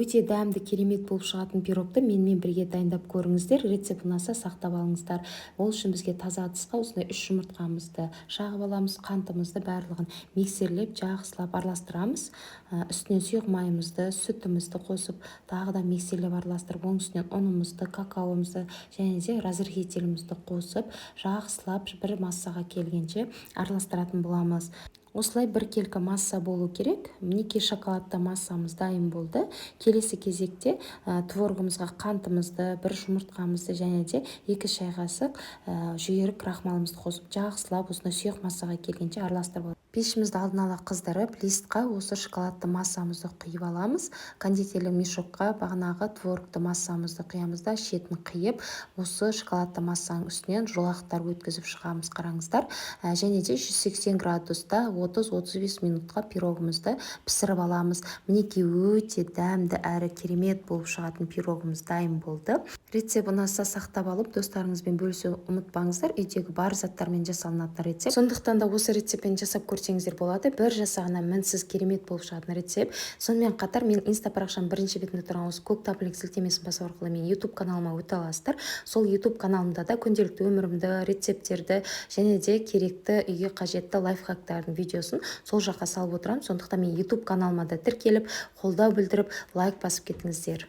Өте дәмді, керемет болып шығатын пирогты менімен бірге дайындап көріңіздер. Рецепт ұнаса, сақтап алыңыздар. Ол үшін бізге таза ыдысқа осындай үш жұмыртқамызды шағып аламыз, қантымызды, барлығын миксерлеп, жақсылап араластырамыз. Үстінен сұйық майымызды, сүтімізді қосып, тағы да миксерлеп араластырып, оның үстінен ұнымызды, какаомызды және де разрыхлителімізді қосып, жақсылап бір массаға келгенше араластыратын боламыз. Осылай біркелкі масса болу керек. Мінекей, шоколадты массамыз дайын болды. Келесі кезекте творогымызға қантымызды, бір жұмыртқамызды және де 2 шай қасық жүгері крахмалымызды қосып, жақсылап осындай сұйық массаға келгенше араластырып, пешімізді алдын ала қыздырып, листқа осы шоколадты массамызды құйып аламыз. Кондитерлік мешокқа бағанағы творогты массамызды құямыз да, шетін қиып, осы шоколадты массаның үстінен жолақтар өткізіп шығамыз, қараңыздар. Және де 180 градуста 30-35 минутқа пирогымызды пісіріп аламыз. Мінекей, өте дәмді әрі керемет болып шығатын пирогымыз дайын болды. Рецепт ұнаса, сақтап алып, достарыңызбен бөлісуді ұмытпаңыздар. Үйдегі бар заттармен жасалынатын рецепт, сондықтан да осы рецептпен жасап көрсеңіздер болады. Бір жасағаннан мінсіз керемет болып шығатын рецепт. Сонымен қатар менің Инста парақшамның бірінші бетінде тұрған осы көк таплинк сілтемесін басу арқылы менің Ютуб каналыма өте аласыздар. Сол Ютуб каналымда да күнделікті өмірімді, рецепттерді және де керекті, үйге қажетті лайфхактардың видеосын сол жаққа салып отырамын. Сондықтан менің Ютуб каналыма да тіркеліп, қолдау білдіріп, лайк басып кетіңіздер.